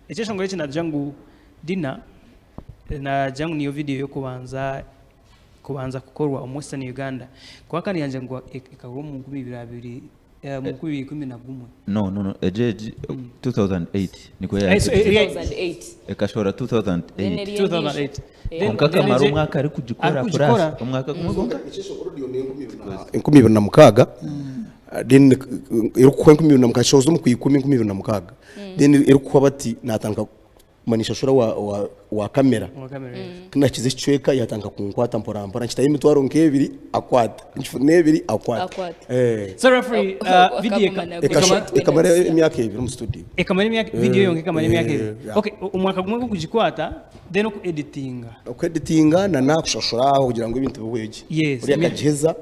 Ekyeshongoro eki nagira ngu Dina, nagira ngu niyo video y'okubanza kubanza kukorwa omu Western Uganda. Kuba kandi yangira ngu ekakorwa omu 2020, mu 2011. No, no, no, egyo egi 2008 nikwo Eh, so, yaaherize. 2008. Ekashohora Then 2008. eriyo 2008. endiijo. Then- Kwonka then akamara egye- omwaka arikugikora arikugikora. plus omwaka gumwe gwonka. 2006, then erikukuha 2006 shoza omu kwikumi 2006, then erikukuha bati natandika kumanisha shura wa kamera. Wa kamera, yes. Nakiza ekicweka yatandika kunkwata mpora mpora, nkitayo emitwaro nk'ebiri akwata, nkifuna ebiri akwata. Akwata. Eh. So referee, video Akagumana Ekamara emyaka 2 omu studio. Ekamara emyaka, video yonka ekamara emyaka 2. Yeah. Okay, omwaka gumwe gw'okugikwata, then okueditinga. Okweditinga na nakushashura aho kugira ngu ebintu bihwegye. Yes. Ori akagiheza.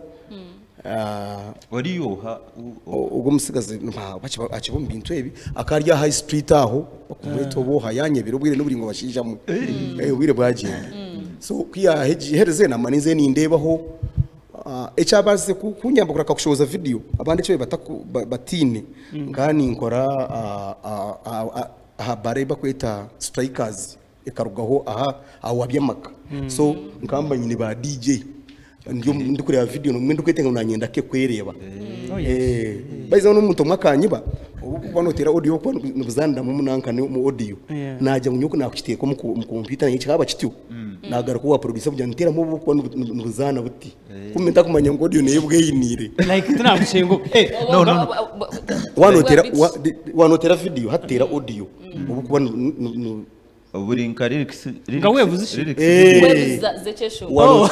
Oriyoha Ogwo omusigazi akiba omu bintu ebi akarya high street aho bakumweta oboha yanyebera obwire n'oburingo bashijamu. Obwire bwagyenda. So kuyahereze namanize nindebaho ekyabazize kunyamba kureka kushoza video abandi ekyo batiine nka ninkora aha bare bakweta Strikers ekarugaho aha aho wabyamaka. So nkamba nyine ba DJ ndi ndikureba video nomwe ndikwetenga ngu nanyenda ke kwereba. Oh, yes. Baiza n'omuntu omwe akanyiba obu kuba notera audio kuba nibuzaniramu munankane mu audio. Najya ngu nyowe nakukiteeka omu computer naye kikaba kityo. Nagaruka owa producer kugira ngu nteramu obu kuba nibuzana buti. Kumbe ntakumanya ngu audio nayo bweyiniire. Like tinakushengo. Eh, No, no, no. Wanotera video hatera audio obu kuba Buri nka lyrics Nga weebuze shi? lyrics. Zekyeshongoro.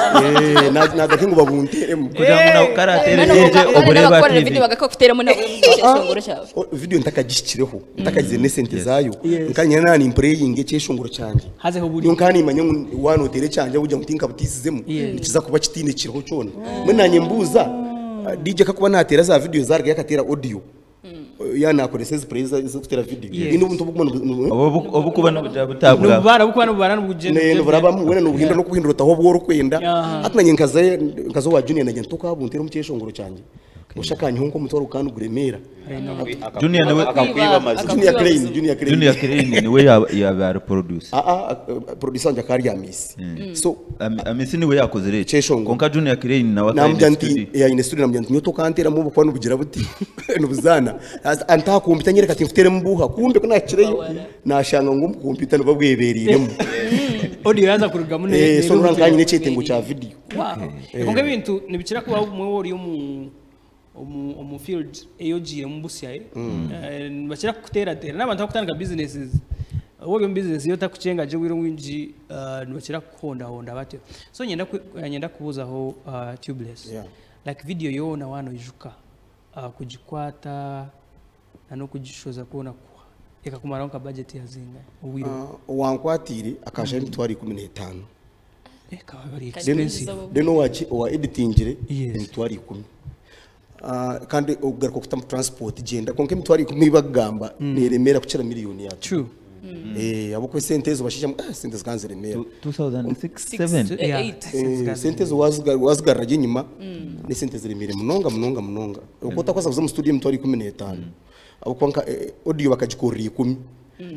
Nagaruka ngu babunteremu. Kugira ngu nawe karatere DJ obureba N'abakorera TV. video bakakuteramo nawe ekyeshongoro kyawe. Video ntakagishikireho ntakagize n'esente zayo. Yes. Nkanyina nani mpureyinga ekyeshongoro kyangye. Hazeho buri. Niyo nkanimanya ngu wanotere kyangye kugira ngu tinkabutisizemu. Yes. Nikiza kuba kitiine kiriho kyona. Mwe nanye mbuuza DJ kakuba natera za video zarga yakatera audio. Ya nakoresa ezi play z'okutera video. Yes. Ino obuntu obuguma Obu kuba n'obugira butabwa. Nobubara bukuba nobubara nobugenda. Noburabamu wena nobuhindura n'okuhindura otaho obworikwenda. Aha. Hati nanye nkaza owa Junior najya ntokabuntera omu kyeshongoro kyangye. Oshakanyiho nk'omutwaro kandi guremera. Junior niwe Akakwiba amazima. Junior Crane, Junior Crane. Junior Crane niwe yaba ari producer. Ah ah, producer wanje akari Amisi. So Amisi niwe yakoze rero. Kyeshongoro. Konka Junior Crane nawe akaba namubwira aine nti studio. ya ine studio, namubwira nti nyoto kanteramu obukuba nubugira buti nubuzana antaha kompyuta nyereka ati mfuteremu buha kumbe ko nakireyo nashanga ngu omu kompyuta niba bwebereiremu. Audio yaza kurugamu ne. So nura nkanyine ekyetengo kya video. Wow. Konka ebintu nibikira kubaho mwe ori omu field eyogiire mu busya, eh. Nibakira kukuteratera n'abantu bakutandika businesses. Ori omu business yo takucenga je bwire mwingi, nibakira kuhondahonda batyo. So nyenda kubuuzaho Tubeless. Like video yoona wano ijuka kugikwata na n'okugishoza kwona kuha ekakumaraho nka budget yazinga obwire? Owankwatiire akashaho emitwaro 15. Kaba bari expensive. Then owa editingire emitwaro 10. Kandi okugaruka okutamu transport gyenda konka emitwaro 10 bagamba neremera kukira miliyoni yacu. True. Ahabw'okuba esente ezo bashaija sente zikanziremera. 2006, 7. Yeah. Eight. Sente ezo wazigarura gye enyima n'esente ziremire munonga munonga munonga. Oku otakwasa kuza omu studio emitwaro 15. Ahabw'okuba nka audio bakagikorera 10.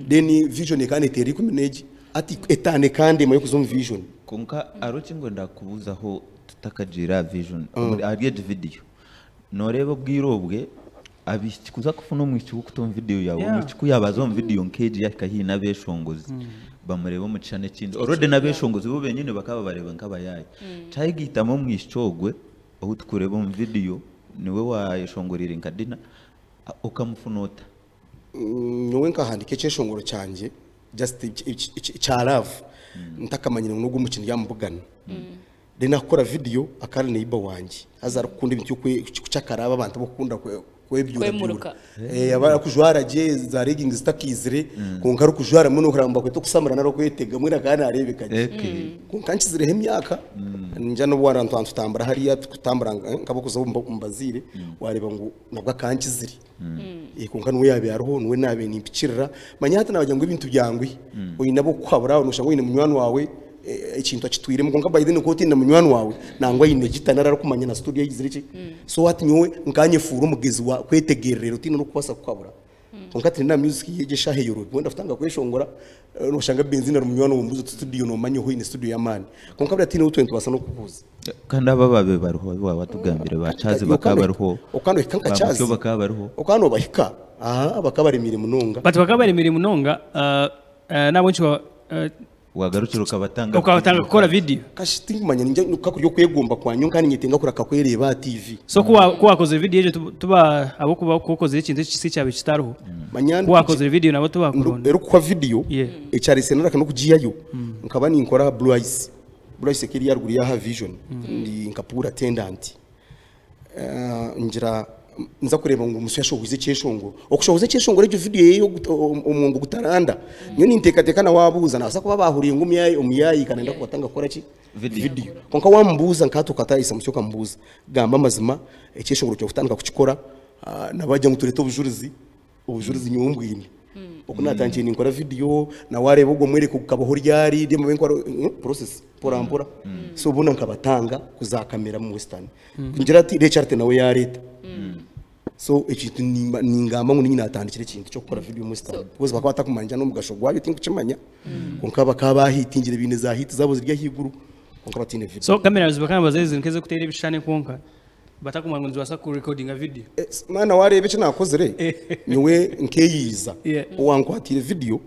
Then vision ekaba neteera ikumi n'egi ati etaano ekandema y'okuza omu vision. Konka aroki ngo ndakubuzaho tutakagira vision ahari egi video. Noreeba obwire obwe abishiki kuza kufuna omwishiki w'okuta omu video yawe, omwishiki ku yabaza omu video nk'egi yahika haihi n'abeshongozi bamureba omu kishushani ekindi. Already n'abeshongozi bo benyini bakaba bareba nk'abayaye. Kyayigitamu omwishiki ogwe ou tukureeba omu video niwe wayeshongorire nka Dina, okamufuna ota? Nyowe nkahandika ekyeshongoro kyangye just kya love ntakamanyire ngu n'ogwo mukino yamubugana. Then nakukora video akari neighbor wangye haza arikukunda ebintu kucakaraba abantu abakukunda kwebyura. Kwemuruka. Aba arikujwara gye za leggings zitakizire konka arikujwara muno kuramba kweta okusamura nari okwetega mwena kandi nareebeka gye. Konka nkizireho emyaka nja n'obu warantu tutambura hariya tukutambura nkabakuza omu baziire wareeba ngu nabwo akankizire. Konka niwe yabe ariho niwe nabe nimpikirira manya hati nabagira ngu ebintu byangwi oine abokuhabura noshanga oine munywani wawe ekintu akitwiremu konka by then otina munywani wawe nangwa aine gita nari arikumanya na studio yagizire ki. So hati nyowe nkanyefuura omugezi wa kwetegerera otine n'okubaasa kuhabura. Konka tindi na music yegyo eshaaha eyorobi. Wenda kutandika kweshongora, noshanga Benzina ari munywani wombuuza oti studio nomanya ohu oyine studio y'amaani. Konka buriya tihaine ou twena nitubaasa n'okubuuza. Kandi abo ababaire bariho abu waaba watugambire ba Chazi bakaba bariho, Okaba nohika nka ba Chazi, Mucyo bakaba bariho. Okaba nobahika, aha bakaba baremiire munonga. But bakaba baremiire munonga, n'ahabw'enki Wagarukire okabatanga Okabatanga kukora video. Kashi tinkumanya ninjya kakuri okwegomba kwanye nka ninyetenga kuraka kwereeba aha TV. So ku ku wakozire video egyo tuba ahabw'okuba ku okozire ekintu ekisi ekyabaire kitariho. Manya Ku wakozire video nabo tibakuronda. Erikukuha video Yeah. ekyareetsire naraka n'okugiihayo nkaba ninkora aha Blue Ice. Blue Ice ekaba eri aharuguru y'aha Vision ndi nka pool attendant. Ngira nza kureeba ngu Musa yashohoize ekyeshongoro. Okushohoza ekyeshongoro egyo vidiyo ye omwongo gutaranda. Nyowe ninteekateeka na waabuuza naabaasa kuba baahuriire ngu omuyaayi ka nayenda kubatanga kukora ki? Vidiyo. Kwonka waamubuuza nkatuuka atayisa Musa okamubuuza, gamba amazima ekyeshongoro kyawe kutandika kukikora na baagira ngu tureete obujurizi, obujurizi nyowe mbwine. Oku naatandikire ninkora vidiyo, na waareeba ogwo mwereko gukabaho ryari, process mpora mpora. So boona nkabatanga kuza kamera omu Western. Ngira ati Richard nawe yaareeta. So ekintu ningamba ngu niinye naatandikire ekintu ky'okukora vidiyo omu Western. Because bakaba batakumanya n'omugasho gwayo tinkukimanya. Kwonka bakaba baahiitingire baine za hiiti zaabo ziri ahaiguru kwonka bataine vidiyo. So cameras bakaba nibaza ziri nk'ez'okuteera ebishushani kwonka batakumanya ngu nizibaasa kurekodinga vidiyo? Mwana waareeba eki naakozire, nyowe nkeeyiiza. Yeah. Owankwatiire vidiyo,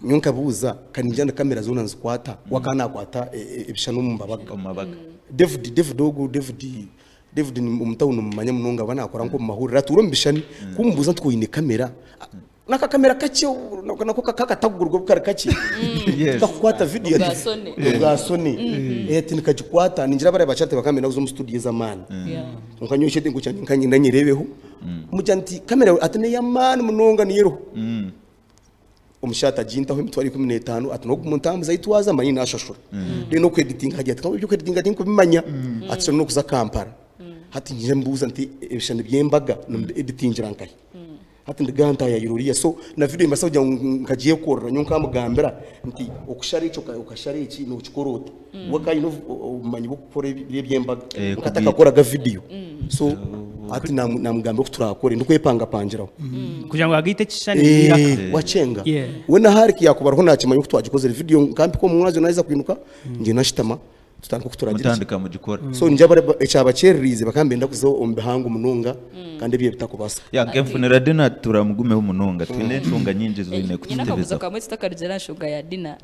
nyowe nkabuuza, ka ningira nti kamera zoona nizikwata, we akaba naakwata ebishushani omu mabaga. Omu mabaga. David, David ogu, David, David ni omu tawuni nimumanya munonga aba naakora nk'omu mahurire, atuura omu bishushani. Ku mmubuuza nti koine kamera, n'akakamera kakye nako kakatagurwa obu kari kakye, tikakukwata vidiyo Obwa ati Sony. obwa Sony. Ati nikagikwata, ningira bariya ba Charity bakaba nibenda kuza omu studio ez'amaani. Kwonka nyowe ekyetengo kyangye nka nyenda nyereebeho. Mugira nti kamera yaawe ati n'ey'amaani munonga niyo eriho. Omushaija agintaho emitwaro 15 ati n'ogu muntambuza ahi twaza manye nashashura. Then n'okweditinga akagira ati eby'okweditinga tinkubimanya ati so n'okuza Kampala. Hati nyija mbuuza nti ebishushani by'embaga nimubieditingira nkahi? Hati ndiga ntayayira oriya so na video nimbaasa kugira ngu nkagyekorera nyowe nkamugambira nti okushara eki okashara eki nokikora ota. We akaba aine obumanyi bw'okukora biri eby'embaga kwonka takakoraga video. So hati namugambira oku turakore ndikwepangapangiraho. Kugira ngu agaite ekishushani n'eiraka. Wakyenga. Yeah. We na Hariki yakuba ariho nakimanya oku twagikozire video nkampika omu mwazyo naheza kwinuka ngyenda nshutama tutandika oku turagira ki. Mutandika mugikora. So ningira bari ekyabakyereriize bakaba nibenda kuza omu bihango munonga kandi ebyo bitakubaasika. Ya nkenfunira Dina turamugumeho munonga twine enshonga nyingi ezi oine Nyine akabuzo kututebezaho. kamwe tutakarugira aha nshonga ya Dina.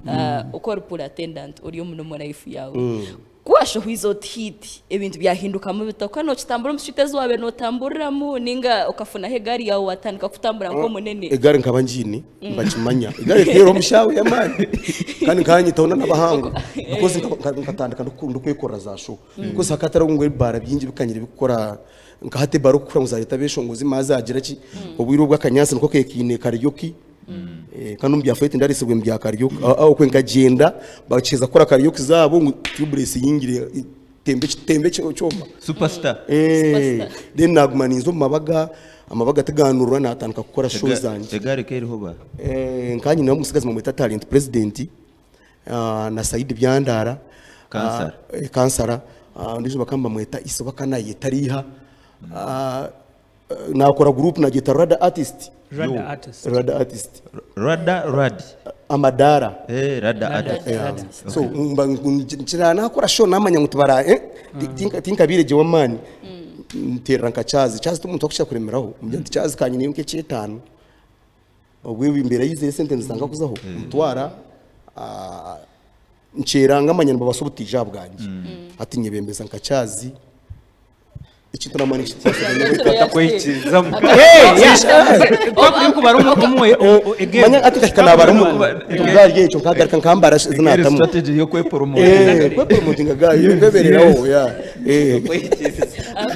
Oku ori pool attendant ori omu normal life yaawe. Ku waashohwize oti hit ebintu byahindukamu bita? Okaba nookitambura omu street ezi waabaire nootamburiramu nainga okafunaho egaari yaawe waatandika kutambura nk'omunene? Egaari nkaba ngiine nibakimanya. Egaari ekaba eriho omushaawe y'amaani kandi nkaba nyitaho n'abahangu because nkatandika ndikwekorera za show because hakaba hatariho ngu ebibaara bingi bikanyire bikukora nka hati ebaara okukura ngu zareeta abeshongozi mara zagira ki obwire obwo akanyaatsi niko kekiine karaoke kandi omu byafaayo tindareetsibwe mu bya karaoke okwe nkagyenda bakiheza kukora karaoke zaabo ngu tubeless eyingire tembe ekyoma. Superstar. Then naguma ninza omu mabaga, amabaga tiganurura natandika kukora show zangye. Egari ka eriho ba? Nkaba nyine omutsigazi bamweta Talent President na Saidi Byandara. Kansara. Kansara. Ondiijo bakaba nibamweta Iso bakaba nayeta Riiha. Nakora group nagyeta Rada Artist. Rada Artist. Rada Artist. Rada Rad. Amadara. Rada Artist. Yeah. So mba nkira nakora show namanya ngu tibara tinkabiire gye w'amaani. Nterera nka Chazi. Chazi ti omuntu okukira kuremeraho. Mugira nti Chazi kanyine nk'ekyetaano. Obwo embeera yizire esente nizitandika kuzaho. Ntwara nkyeranga manya nibabaasa obutiija bwangye. Hati nyebembeza nka Chazi. Ekintu namanya Kwikirizamu. Twakuri kubara omwe Manya ati kahika nabara omwe. Tubwari ekyo nkagaruka nkambara zinatamu. Strategy yo kwepromote. Kwepromotinga gayo kwebereraho ya.